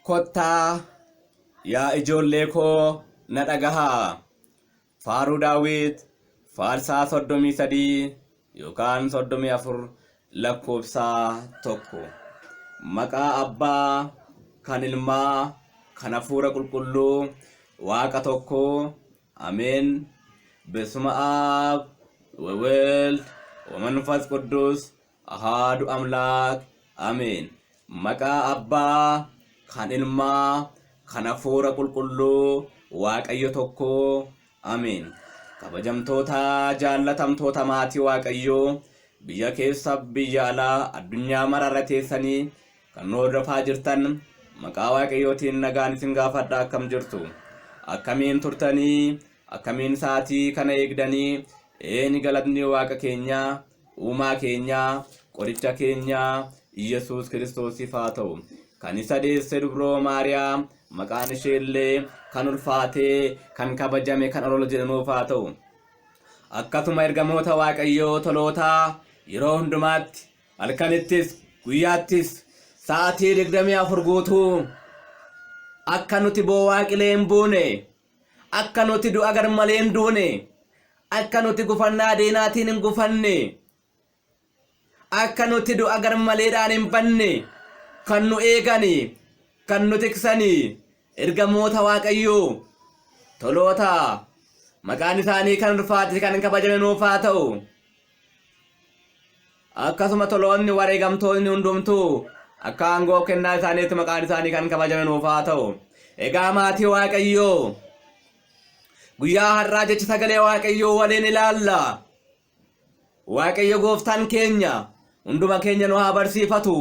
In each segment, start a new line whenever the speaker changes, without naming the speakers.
Kottaa yaa ijoollee koo na dhagahaa. Faaruu Daawit faarsaa 33 yookaan 34 lakkoofsa 1. Maqaa Abbaa kan Ilmaa kan Hafuura Qulqulluu Waaqa tokkoo Ameen. Besuma Ab ወወልድ ወመንፈስ ቅዱስ አሃዱ አምላክ Ameen. Maqaa Abbaa kan Ilmaa kan Hafuura Qulqulluu Waaqayyo tokkoo Ameen. Kabajamtoota jaallatamtoota maatii Waaqayyoo biyya keessa biyya alaa addunyaa mararra teessanii kan nu hordofaa jirtan maqaa Waaqayyootiin nagaan isin gaafadha akkam jirtu? Akkamiin turtanii? Akkamiin sa'aatii kana eegdanii? Eeni galatni Waaqa keenyaa, uumaa keenyaa, qoricha keenyaa Iyyasuus Kiristoosiif haa ta'u. Kan isa deesse dubroo Maariyaam maqaan ishee illee kan ulfaatee kan kabajame kan ol jedhanuuf haa ta'u. Akkasuma ergamoota Waaqayyoo tolootaa yeroo hundumaatti halkanittis guyyaattis sa'aatii 24 guutuu akka nuti boo'aa qilee hin buune akka nuti du'a garmalee hin duune akka nuti gufannaa diinaatiin hin gufanne akka nuti du'a garmaleedhaan hin banne kan nu eegani kan nu tiksani ergamoota Waaqayyoo toloota maqaan isaanii kan ulfaate kan kabajame nuuf haa ta'u. Akkasuma toloonni wareegamtoonni hundumtuu akka aangoo kennaa isaaniitti maqaan isaanii kan kabajame nuuf haa ta'u. Egaa maatii Waaqayyoo guyyaa har'aa jecha sagalee Waaqayyoo waliin ilaalla. Waaqayyo gooftaan keenya hunduma keenya nu haa barsiifatu.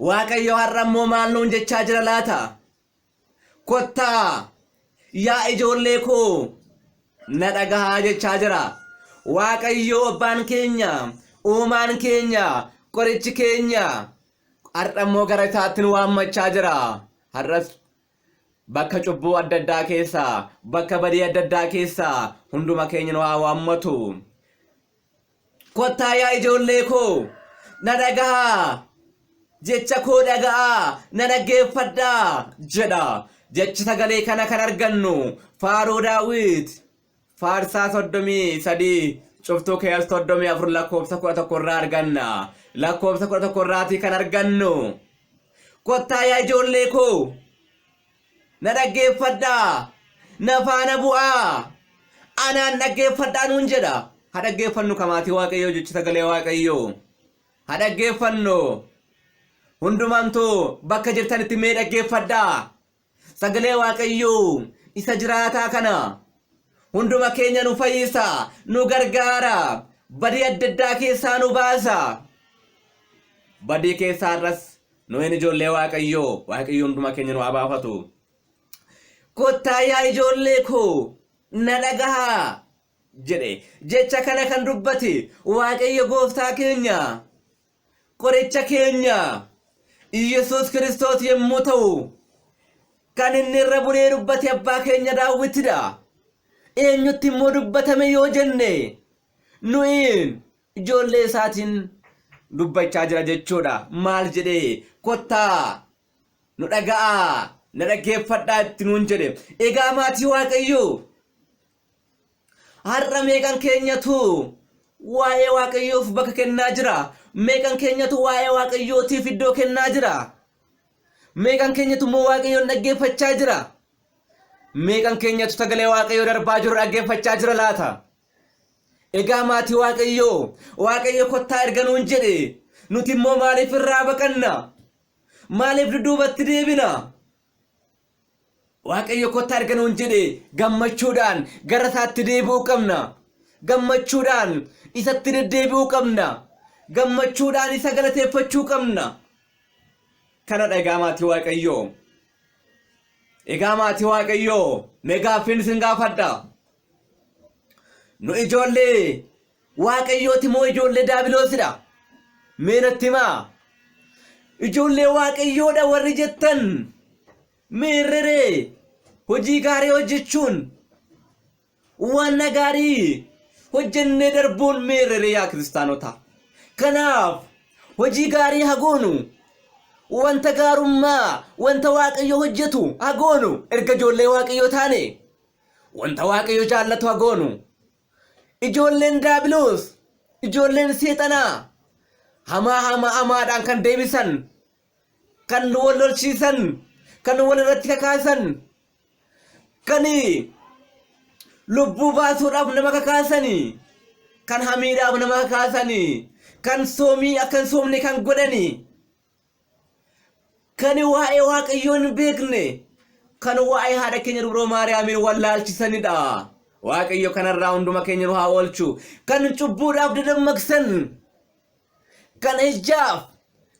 Waaqayyo har'a immoo maal nuun jechaa jira laata? Kottaa yaa ijoollee koo na dhagahaa jechaa jira. Waaqayyo abbaan keenya, uumaan keenya, qorichi keenya har'a immoo gara isaatti nu waammachaa jira. Har'as bakka cubbuu adda addaa keessaa, bakka badii adda addaa keessaa hunduma keenya nu haa waammatu. Kottaa yaa ijoollee koo na dhagahaa, jecha koo dhaga'aa, na dhaggeeffadhaa jedha. Jecha sagalee kana kan argannu Faaruu Daawit faarsaa 33 cuftuu keessa 34 lakkoofsa 11 irraa arganna. Lakkoofsa 11 irraatii kan argannu. Kottaa yaa ijoollee koo na dhaggeeffadhaa, na faana bu'aa, anaan dhaggeeffadhaa nuun jedha. Ha dhaggeeffannu kamaatii Waaqayyoo jechi sagalee Waaqayyoo. Ha dhaggeeffannu. Hundumantuu bakka jirtanitti mee dhaggeeffadhaa. Sagalee Waaqayyoo isa jiraataa kana hunduma keenya nu fayyisa, nu gargaara, badii adda addaa keessaa nu baasa. Badii keessaa irras nuyin ijoollee Waaqayyoo, Waaqayyo hunduma keenya nu haa baafatu. Kottaa yaa ijoollee koo na dhagahaa jedhe. Jecha kana kan dubbate Waaqayyo gooftaa keenya, qoricha keenya Iyyasuus Kiristoos yommuu ta'u, kan inni irra bulee dubbate abbaa keenya Daawwitidha. Eenyutti immoo dubbatame yoo jenne nuyiin ijoollee isaatiin dubbachaa jira jechuudha. Maal jedhee kottaa nu dhaga'aa na dhaggeeffadhaa itti nuun jedhe. Egaa maatii Waaqayyoo har'a meeqan keenyatu waa'ee Waaqayyoof bakka kennaa jira? Meeqan keenyatu waa'ee Waaqayyootiif iddoo kennaa jira? Meeqan keenyatu immoo Waaqayyoon dhaggeeffachaa jira? Meeqan keenyatu sagalee Waaqayyoo darbaa jiru dhaggeeffachaa jira laata? Egaa maatii Waaqayyoo, Waaqayyo kottaa erga nuun jedhe, nuti immoo maaliif irraa baqanna? Maaliif dudduubatti deebina? Waaqayyo kottaa erga nuun jedhe gammachuudhaan gara isaatti deebi'uu qabna. Gammachuudhaan isatti deddeebi'uu qabna. Gammachuudhaan isa galateeffachuu qabna. Kana egaa maatii Waaqayyoo. Egaa maatii Waaqayyoo mee gaaffiin isin gaafadha. Nu ijoollee Waaqayyooti moo ijoollee Daabiloosidha? Mee natti himaa. Ijoollee Waaqayyoodha warri jettan meerreree hojii gaarii hojjechuun waan gaarii hojjennee darbuun meerreree yaa kiristaanota. Kanaaf hojii gaarii haa goonu. Wanta gaarummaa, wanta Waaqayyo hojjetu haa goonu. Erga ijoollee Waaqayyoo taane wanta Waaqayyo jaallatu haa goonu. Ijoolleen Daabiloos, ijoolleen Seexanaa hamaa hamaa hamaadhaan kan deebisan, kan wal lolchiisan, kan wal irratti kakaasan, kan lubbuu baasuudhaaf nama kakaasani, kan hamiidhaaf nama kakaasani, kan soomii akka hin soomne kan godhani, kan waa'ee Waaqayyoo hin beekne, kan waa'ee haadha keenya Dubroo Maariyaamiin wallaalchisanidha. Waaqayyo kanarraa hunduma keenya nu haa oolchu. Kan cubbuudhaaf dadammaqsan, kan ejjaaf,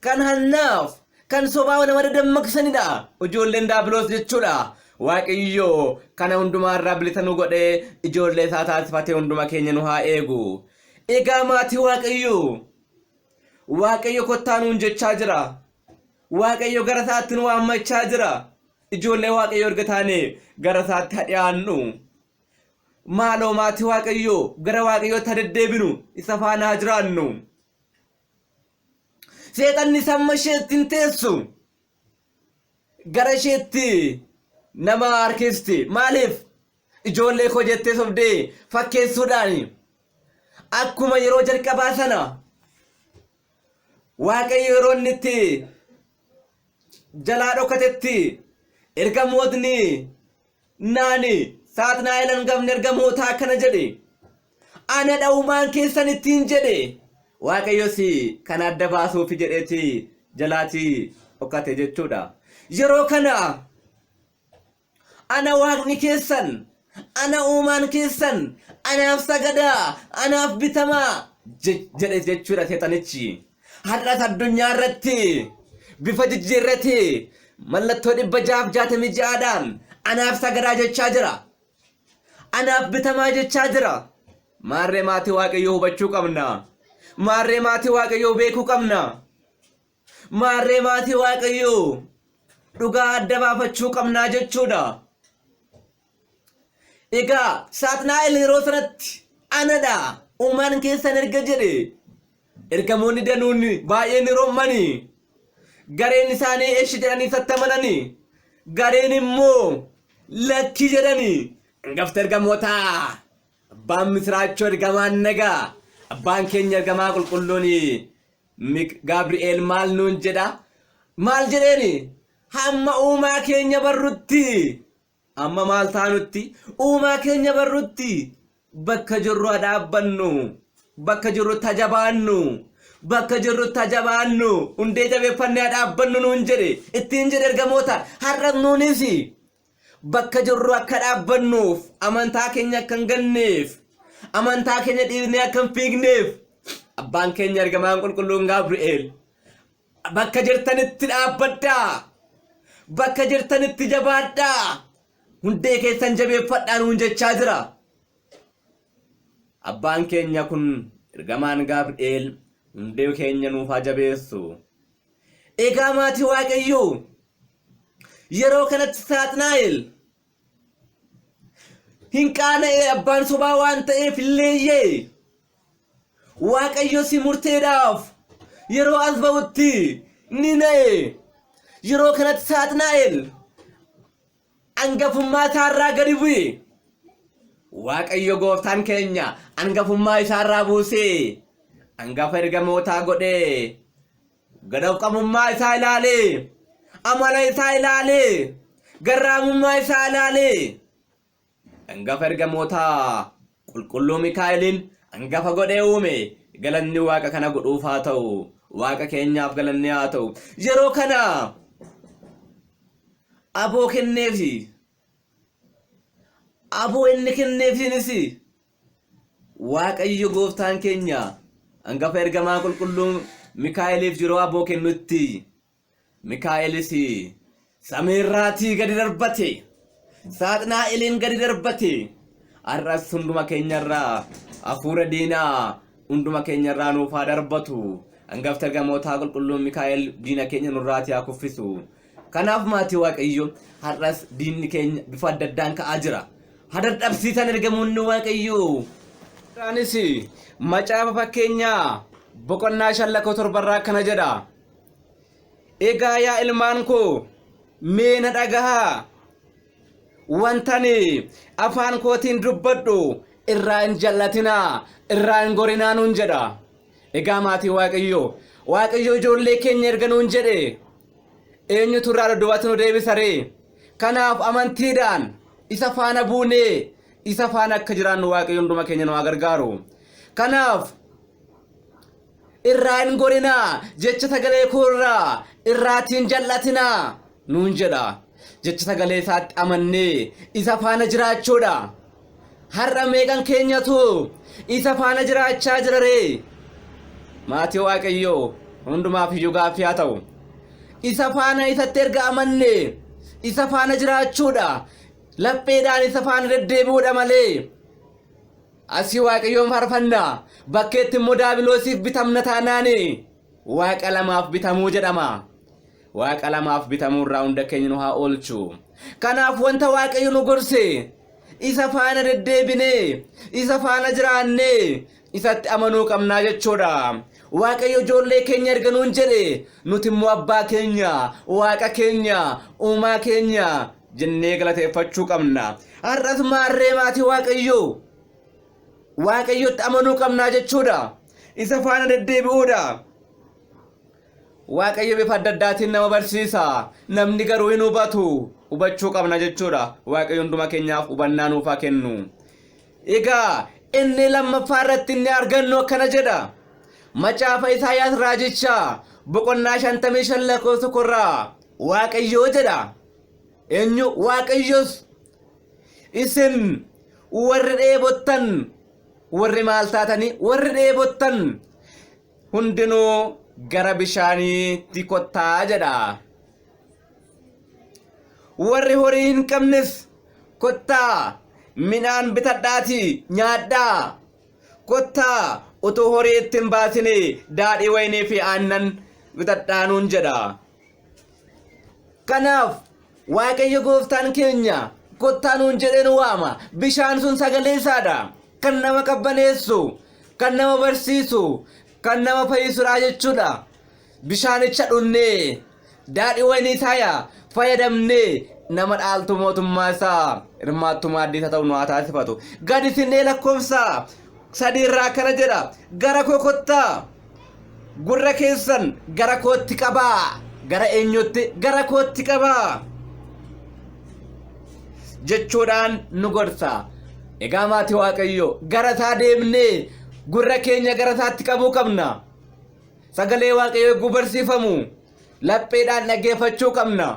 kan hannaaf, kan sobaa nama dadammaqsanidha. Ijoolleen Daabiloos jechuudha. Waaqayyo kana hundumaarraa bilisa nu godhee ijoollee isaa taasifatee hunduma keenya nu haa eegu. Egaa maatii Waaqayyo, Waaqayyo kottaa nuun jechaa jira. Waaqayyo gara isaatti nu waammachaa jira. Ijoollee Waaqayyo erga taane gara isaatti haa dhiyaannu. Maaloo maatii Waaqayyoo, gara Waaqayyootti haa deddeebinu, isa faana haa jiraannu. Seexanni samma isheetti hin teessu. Gara isheetti nama harkisti. Maaliif? Ijoollee koo jettee sobdee fakkeessuudhaan akkuma yeroo jalqabaa sana Waaqayyo yeroo inni itti jalaa dhokatetti ergamootni naani Saaxinaa'el hangafni ergamootaa akkana jedhe, ana dha'umaan keessan ittiin jedhe. Waaqayyos kana adda baasuufi jedheeti jalaati dhokate jechuudha. Yeroo kana ana Waaqni keessan, ana uumaan keessan, anaaf sagadaa, anaaf bitamaa jedhe jechuudha seexanichi. Har'as addunyaa irratti bifa jijjiirratee mallattoo 666dhaan anaaf sagadaa jechaa jira. Anaaf bitamaa jechaa jira. Maarree maatii Waaqayyoo hubachuu qabna. Maarree maatii Waaqayyoo beekuu qabna. Maarree maatii Waaqayyoo dhugaa adda baafachuu qabnaa jechuudha. Egaa Saaxinaa'el yeroo sanatti anadha uumaan keessan erga jedhe ergamoonni danuun baay'een ni rommani. Gareen isaanii eshi jedhanii isatti amanani. Gareen immoo lakki jedhani. Hangafti ergamootaa abbaan misiraachoo ergamaan nagaa abbaan keenya ergamaa qulqulluun Gabri'eel maal nuun jedha? Maal jedheeni? Hamma uumaa keenya barrutti, amma maal taanutti, uumaa keenya barrutti bakka jirru haa dhaabbannu, bakka jirrutti haa jabaannu, bakka jirrutti haa jabaannu, hundee jabeeffannee haa dhaabbannu nuun jedhe, ittiin jedhe ergamoota. Har'as nuunis bakka jirru akka dhaabbannuuf, amantaa keenya akka hin ganneef, amantaa keenya dhiisnee akka hin fiigneef, abbaan keenya ergamaan qulqulluun Gabri'eel bakka jirtanitti dhaabbadhaa, bakka jirtanitti jabaadhaa, hundee keessan jabeeffadhaa nuun jechaa jira. Abbaan keenya kun ergamaan Gabri'eel hundee keenya nuuf haa jabeessu. Egaa maatii Waaqayyoo, yeroo kanatti Saaxinaa'el hin qaana'e, abbaan sobaa waan ta'eef illeeyyee. Waaqayyo si murteedhaaf yeroo as ba'utti ni na'e. Yeroo kanatti Saaxinaa'el angafummaa isaarraa gadi bu'e. Waaqayyo gooftaan keenya angafummaa isaarraa buusee angafa ergamootaa godhee, gad of qabummaa isaa ilaalee, amala isaa ilaalee, garraamummaa isaa ilaalee, angafa ergamootaa qulqulluu Mikaa'eliin angafa godhee uume. Galanni Waaqa kana godhuuf haa ta'u. Waaqa keenyaaf galanni haa ta'u. Yeroo kana aboo kenneefi, aboo inni kenneefiinis Waaqayyo gooftaan keenya angafa ergamaa qulqulluu Mikaa'eliif yeroo aboo kennutti Mikaa'elis samiirraatii gadi darbate. Saaxinaa'eliin gadi darbate. Har'as hunduma keenyarraa hafuura diinaa hunduma keenyarraa nuuf haa darbatu. Angafti ergamootaa qulqulluun Mikaa'el diina keenya nurraatii haa kuffisu. Kanaaf maatii Waaqayyo, har'as diinni keenya bifa adda addaan ka'aa jira. Haa dadhabsiisan ergamoonni Waaqayyoo. Isaanis macaafa fakkeenyaa boqonnaa 5 lakkoofsa 7rraa akkana jedha. Egaa yaa ilmaan koo mee na dhagahaa. Wantani afaan kootiin dubbadhu irraa hin jallatinaa, irraa hin gorinaa nuun jedha. Egaa maatii Waaqayyoo, Waaqayyo ijoollee keenya erga nuun jedhe eenyutu irraa dudduubatti nu deebisa ree? Kanaaf amantiidhaan isa faana buunee isa faana akka jiraannu Waaqayyo hunduma keenya nu haa gargaaru. Kanaaf irraa hin gorinaa, jecha sagalee koo irraa irraatiin jal'atinaa nuun jedha. Jecha sagalee isaatti amannee isa faana jiraachuudha. Har'a meeqan keenyatu isa faana jiraachaa jira ree? Maatii Waaqayyoo hundumaaf iyyuu gaaffii haa ta'u. Isa faana isatti erga amanne isa faana jiraachuudha. Lapheedhaan isa faana deddeebi'uudha malee asii Waaqayyoon faarfanna, bakkeetti immoo daabiloosiif bitamna taanaani Waaqa lamaaf bitamuu jedhama. Waaqa lamaaf bitamuu irraa hunda keenya nu haa oolchu. Kanaaf wanta Waaqayyo nu gorse isa faana deddeebinee, isa faana jiraannee, isatti amanuu qabnaa jechuudha. Waaqayyo ijoollee keenya erga nuun jedhe nuti immoo abbaa keenya, Waaqa keenya, uumaa keenya jennee galateeffachuu qabna. Har'as maarree maatii Waaqayyoo Waaqayyotti amanuu qabnaa jechuudha. Isa faana deddeebi'uudha. Waaqayyo bifa adda addaatiin nama barsiisa. Namni garuu hin hubatu. Hubachuu qabna jechuudha. Waaqayyo hunduma keenyaaf hubannaa nuuf haa kennu. Egaa inni lammaffaa irratti inni argannu akkana jedha. Macaafa Isaayaas raajichaa boqonnaa 55 lakkoofsa 1 irraa Waaqayyoo jedha. Eenyu? Waaqayyos isin warri dheebottan, warri maal taatanii, warri dheebottan hundinuu gara bishaaniitti kottaa jedha. Warri horii hin qabnes kottaa midhaan bitadhaatii nyaadhaa. Kottaa utuu horii itti hin baasinii daadhii wayinii fi aannan bitadhaa nuun jedha. Kanaaf Waaqayyo gooftaan keenya kottaa nuun jedhee nu waama. Bishaan sun sagalee isaadha. Kan nama qabbaneessu, kan nama barsiisu, kan nama fayyisudha jechuudha. Bishaanicha dhunnee daadhii wayinii isaa fayyadamnee nama dhaaltu mootummaa isaa hirmaattuu maaddii isaa ta'u nu haa taasifatu. Gadi sinnee lakkoofsa 3 irraa akkana jedha. Gara koo kottaa. Gurra keessan gara kootti qabaa. Gara eenyutti? Gara kootti qabaa. Jechuudhaan nu gorsa. Egaa maatii Waaqayyoo gara isaa deemnee gurra keenya gara isaatti qabuu qabna. Sagalee Waaqayyoo eeguu barsiifamu lapheedhaan dhaggeeffachuu qabna.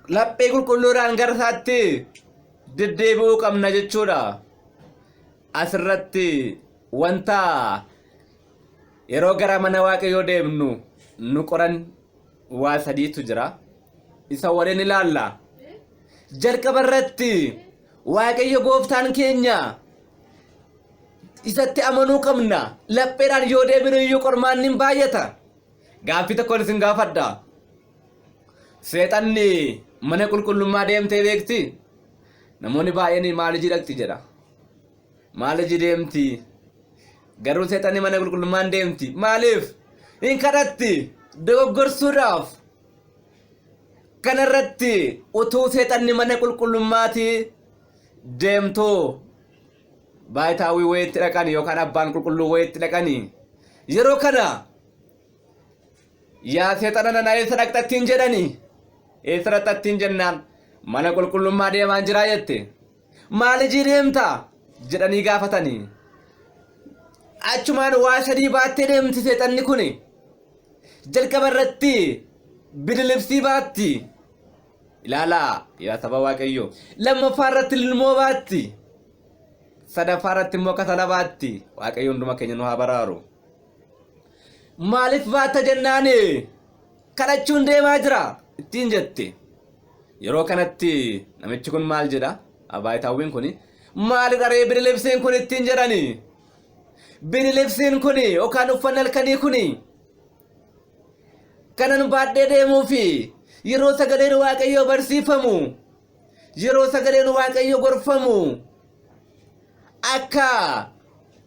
Laphee qulqulluudhaan gara isaatti deddeebi'uu qabna jechuudha. Asirratti wanta yeroo gara mana Waaqayyoo deemnu nu qoran waa sadiitu jira. Isa waliin ilaalla. Jalqaba irratti Waaqayyo gooftaan keenya isatti amanuu qabna. Lapheedhaan yoo deebinu iyyuu qormaanni hin baay'ata. Gaaffii tokkoon isin gaafadha. Seexanni mana qulqullummaa deemtee beekti? Namoonni baay'een maaliji dhaqxi jedha. Maaliji deemti? Garuu seexanni mana qulqullummaa hin deemti. Maaliif? Hin kadhatti. Dogoggorsuudhaaf. Kanarratti utuu seexanni mana qulqullummaatii deemtuu baayitaawwii wayiitti dhaqani yookaan abbaan qulqulluu wayiitti dhaqani. Yeroo kana Yaa seexana nana eessa dhaqxa ittiin jedhani? Eessa dhaqxa ittiin jennaan mana qulqullummaa deemaan jiraa jette. Maalijii deemta? Jedhanii gaafatani. Achumaan waa sadii baattee deemti seexanni kuni. Jalqaba irratti bidilibsii baatti. Ilaalaa yaa saba Waaqayyoo. Lammaffaa irratti lilmoo baatti. Sadaffaa irratti immoo kasala baatti. Waaqayyo hunduma keenya nu haa baraaru. Maaliif baatta jennaan kadhachuun deemaa jira ittiin jette. Yeroo kanatti namichi kun maal jedha? Abaayitaawwiin kun maalidha ree bidilibsiin kun ittiin jedhani? Bidilibsiin kun yookaan uffanni halkanii kun kanan baadhee deemuu fi yeroo sagaleen Waaqayyoo barsiifamu, yeroo sagaleen Waaqayyoo gorfamu akka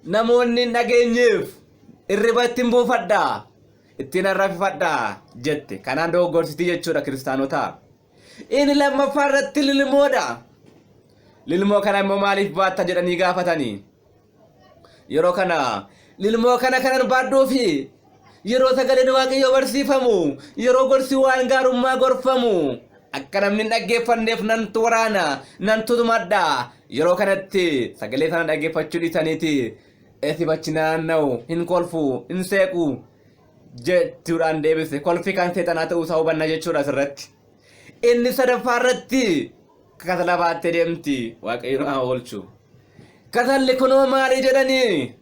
namoonni hin dhageenyeef irriba ittiin buufadha. Ittiin arrafifadha jette. Kanaan dogoggorsitii jechuudha kiristaanota. Inni lammaffaa irratti lilmoodha. Lilmoo kana immoo maaliif baatta jedhanii gaafatanii. Yeroo kana lilmoo kana kanan baadhuufi yeroo sagaleen Waaqayyoo barsiifamu, yeroo gorsi waan gaarummaa gorfamu, akka namni hin dhaggeeffanneef nantu waraana, nan tutumadha. Yeroo kanatti sagalee sana dhaggeeffachuu dhiisaniiti esiif achi naanna'u, hin kolfu, hin seequ jechuudhaan deebise. Kolfi kan seexanaa ta'uu isaa hubanna jechuudha asirratti. Inni sadaffaa irratti kasala baattee deemti. Waaqayyo haa oolchu. Kasalli kunoo maali jedhanii?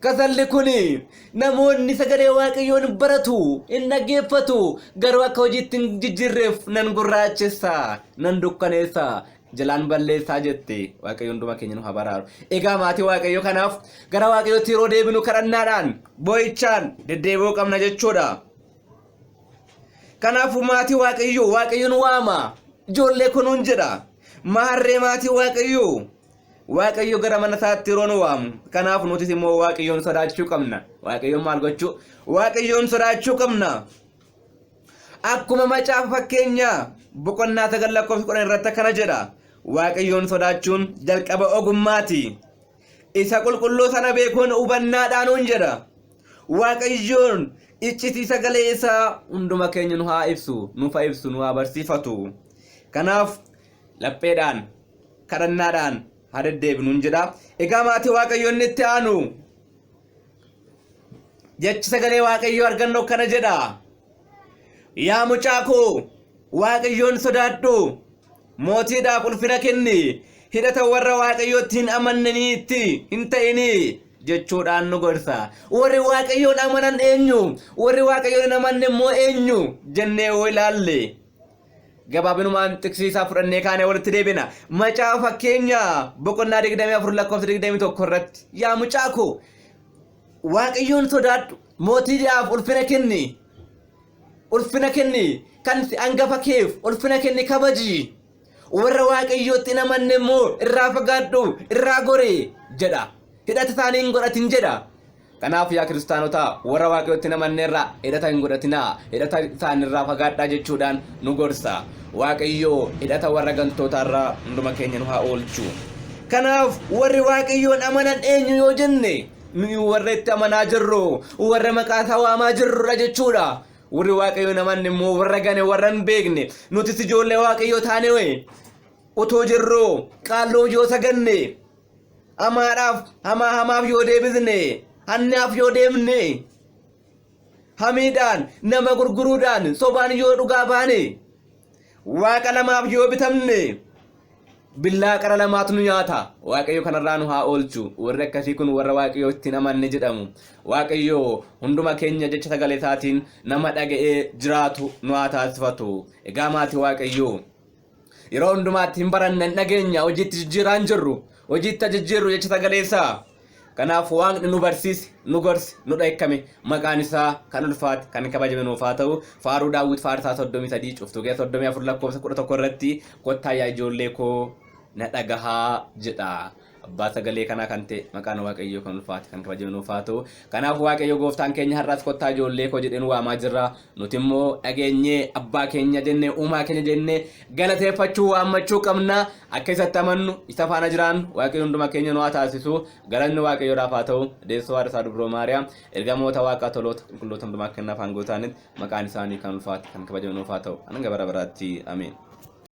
Kasalli kuni namoonni sagalee Waaqayyoon baratu, hin dhaggeeffatu, garuu akka hojiitti hin jijjiirreef nan gurraachessa, nan dukkaneessa, jalaan balleessaa jette. Waaqayyo hunduma keenya nu haa baraaru. Egaa maatii Waaqayyo, kanaaf gara Waaqayyootti yeroo deebinu kadhannaadhaan, boo'ichaan deddeebi'uu qabna jechuudha. Kanaafuu maatii Waaqayyoo, Waaqayyo nu waama. Ijoollee kunuun jedha. Maarree maatii Waaqayyoo. Waaqayyo gara mana isaatti yeroo nu waamu. Kanaaf nutis immoo Waaqayyoon sodaachuu qabna. Waaqayyoon maal gochuu? Waaqayyoon sodaachuu qabna. Akkuma macaafa fakkeenyaa boqonnaa 9 lakkoofsa 10 irratti akkana jedha. Waaqayyoon sodaachuun jalqaba ogummaati. Isa qulqulluu sana beekuun hubannaadhaanuun jedha. Waaqayyoon iccitii sagalee isaa hunduma keenya nu haa ibsu, nuuf haa ibsu, nu haa barsiifatu. Kanaaf lapheedhaan, kadhannaadhaan haa deddeebinuun jedha. Egaa maatii Waaqayyoo, inni itti aanu jechi sagalee Waaqayyoo argannu akkana jedha. Yaa mucaa koo, Waaqayyoon sodaadhu, mootiidhaaf ulfina kenni, hidhata warra Waaqayyootti hin amannaniitti hin ta'inii jechuudhaan nu gorsa. Warri Waaqayyoon amanan eenyu? Warri Waaqayyoon hin amanne immoo eenyu? Jennee yoo ilaalle, gabaabinumaan xiqsiisaa fudhannee kaanee walitti deebina. Macaafa fakkeenya boqonnaa 24 lakkoofsa 21 irratti, yaa mucaa koo, Waaqayyoon sodaadhu, mootiidhaaf ulfina kenni. Ulfina kenni, kan hangafa keef ulfina kenni, kabaji. Warra Waaqayyootti hin amanne immoo irraa fagaadhu, irraa gori jedha. Hidhata isaanii hin godhatin jedha. Kanaaf yaa kiristaanotaa, warra Waaqayyootti hin amanne irraa hidhata hin godhatinaa, hidhata isaanirraa fagaadhaa jechuudhaan nu gorsa. Waaqayyoo hidhata warra gantootaarraa hunduma keenya nu haa oolchu. Kanaaf warri Waaqayyoon amanan eenyu yoo jenne, nuyi warra itti amanaa jirru, warra maqaa isaa waamaa jirrudha jechuudha. Warri Waaqayyoon amanne immoo warra gane, warra hin beekne. Nutis ijoollee Waaqayyoo taane otoo jirru qaalluu yoo saganne, hamaadhaaf hamaa hamaaf yoo deebisne, hannaaf yoo deemne, hamiidhaan nama gurguruudhaan sobaan yoo dhugaa baane, waaqa lamaaf yoo bitamne, billaa qara lamaatu nu nyaata. Waaqayyo kanarraa nu haa oolchu. Warri akkasii kun warra Waaqayyo ittiin amanne jedhamu. Waaqayyo hunduma keenya jecha sagalee isaatiin nama dhaga'ee jiraatu nu haa taasifatu. Egaa maatii Waaqayyo, yeroo hundumaatti hin baranna, hin dhageenya, hojiitti jijjiiraa hin jirru. Hojiitti jijjiirru jecha sagalee isaa. Kanaaf Waaqni nu barsiise, nu gorse, nu dheekkame, maqaan isaa kan ulfaate, kan kabajame nuuf haa ta'u. Faaruu Daawwit faarsaa 33 cuftuu keessa 34 lakkoofsa 11 irratti, kottaa yaa ijoollee koo, na dhagahaa jedha. Abbaa sagalee kanaa kan ta'e maqaan Waaqayyoo kan ulfaate, kan kabajame nuuf haa ta'u. Kanaaf Waaqayyo gooftaan keenya har'as kottaa ijoollee koo jedhee nu waamaa jirra. Nuti immoo dhageenyee abbaa keenya jennee, uumaa keenya jennee galateeffachuu, waammachuu qabna. Akka isatti amannu, isa faana jiraannu Waaqayyo hunduma keenya nu haa taasisu. Galanni Waaqayyoodhaaf haa ta'u. Deessoo haadha isaa Dubroo Maariyaam, ergamoota Waaqaa, toloota qulqulloota hundumaa kennaaf aangoo ta'anitti maqaan isaanii kan ulfaate, kan kabajame nuuf haa ta'u. Hanga bara baraatti. Ameen.